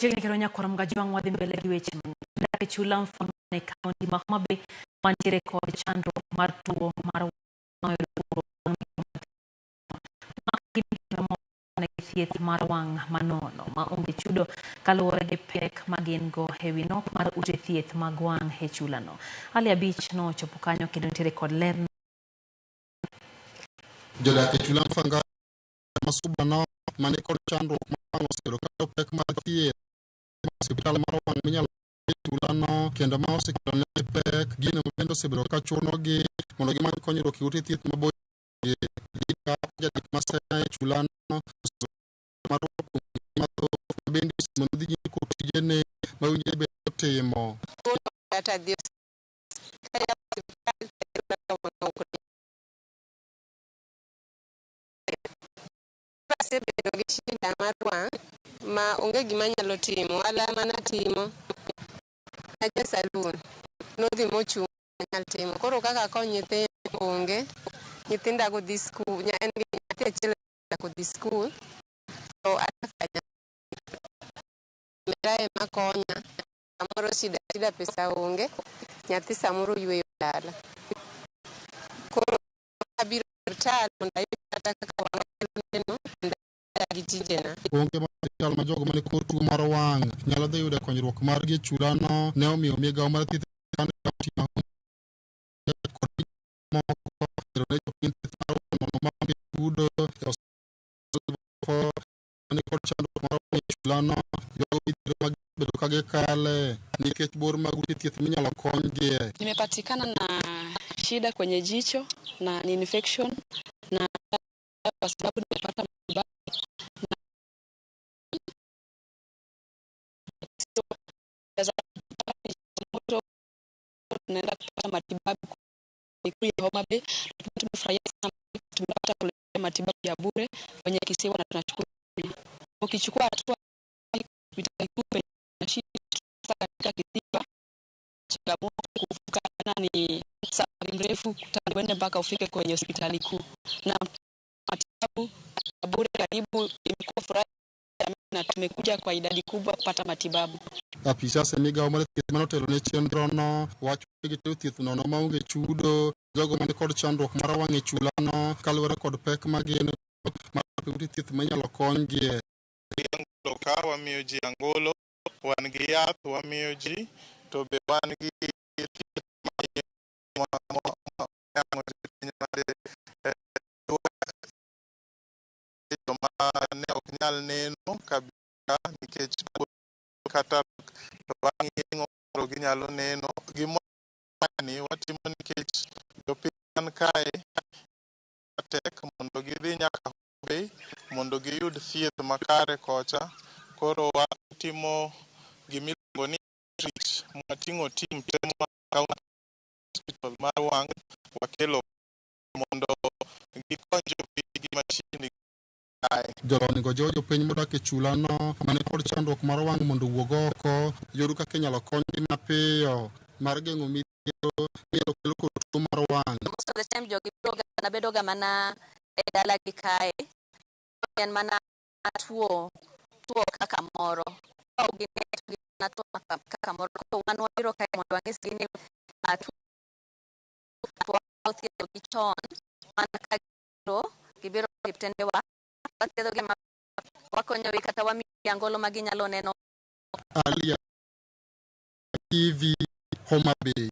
Chiegni kendo nyakwar Mgajwang' wadhi mbele gi weche mang'eny. Dak e chula Mfangano e kaunti ma Homa Bay mantiere kod chandruok mar tuo mar wang' oyudo pogruok bang' midhiero mar ma gin negi thieth mar wang' manono ma onge chudo kaluwore gi pek ma gin go e wi nok mar ute thieth mag wang' e chulano. Ali Abich nochopo kanyo kendo nitiere kod ler. Jodak e chula Mfangano ma Suba North mani kod chandruok mar wang' osebedo ka yudo pek mar thieth e osiptal mar wang' minyalo e chulano kendo ma osekelo ne pek gino ma bende osebedo ka chunogi mondo gimany konyruok e ute thieth maboyo. Lika jadak ma Sena e chulano mar kuom mathoth ma bende osemono dhi nyime kod tijene ma winjore bed otimo. Kata dhi osiptal asebedo gi shida mar wang' ma onge gima anyalo timo. Ohala manatimo aja saloon nodhi mochung' anyal timo. Koro kaka akony nyithindo onge. Nyithinda go dhi skul, en gi nyathi achiel odhi skul to adak omera ema konya. Samoro shida shida pesa onge, nyathi samoro yweyo dala. Koro abiro e osiptal mondo ayud kata kaka wang'a nyalo neno mondo gi tijena. Onge mar osiptal ma jogo mani kod tuo mar wang' nyalo dhi yudo konyruok margi e chulano ne omiyo migawo mar thieth e kaunti ma Homa Bay kod moko ero ne jopiny thieth mar wang' nono maonge chudo e osiptal mani kod chandruok mar wang' e chulano ywago midhiero mag bedo ka gikale nikech bor mag ute thieth minyalo konygie. Nimepatikana na shida kwenye jicho na ni infection na kwa sababu nimepata matibabu na changamoto tunaenda kupata matibabu kuu ya Homa Bay. Tumefurahia sana tumepata kuletea matibabu ya bure kwenye kisiwa na tunashukuru. Ukichukua hatua hospitali kuu penye shida katika kisiwa, changamoto kuvuka ni safari mrefu tangu uende mpaka ufike kwenye hospitali kuu, na matibabu ya bure karibu imekuwa furaha na tumekuja kwa idadi kubwa kupata matibabu. Apisas e migawo mar thieth manotelo ne chenrono wacho ni gitero thieth nono maonge chudo jogo man kod chandruok mar wang' e chulano kaluwore kod pek ma gin mar ute thieth minyalo konygie. Angolo ka wamiyo ji angolo, wan gi yath wamiyo ji, to be wan gi thieth ma jopiny joma ne ok nyal neno kabisa nikech kata to bang' yeng'o koro ginyalo neno. Gimani watimo nikech jopiny man kae tek mondo gidhi nyaka Homa Bay mondo giyud thieth makare kocha. Koro watimo gimiluongo ni outreach mwating'o team te moa county hospital mar wang' wakelo mondo gikony jopiny gi mashin kae. Jolony go jiwo jopiny modak e chulano mani kod chandruok mar wang' mondo owuog oko yud kaka inyalo konygi mapiyo mar geng'o midhiero minyalo kel kod tuo mar wang'. Most of the time jogi bedo ga mana e dalagi kae en mana tuo tuo kaka moro ka ok gine to gin mana tuo kaka moro. Koro wan wabiro kae mondo wanyisgi ni tuo wathiedhogi chon mana ka gibiro e osiptendewa wathiedhogi ma wakonyogi kata wamiyogi angolo ma ginyalo neno. Alia TV, Homa Bay.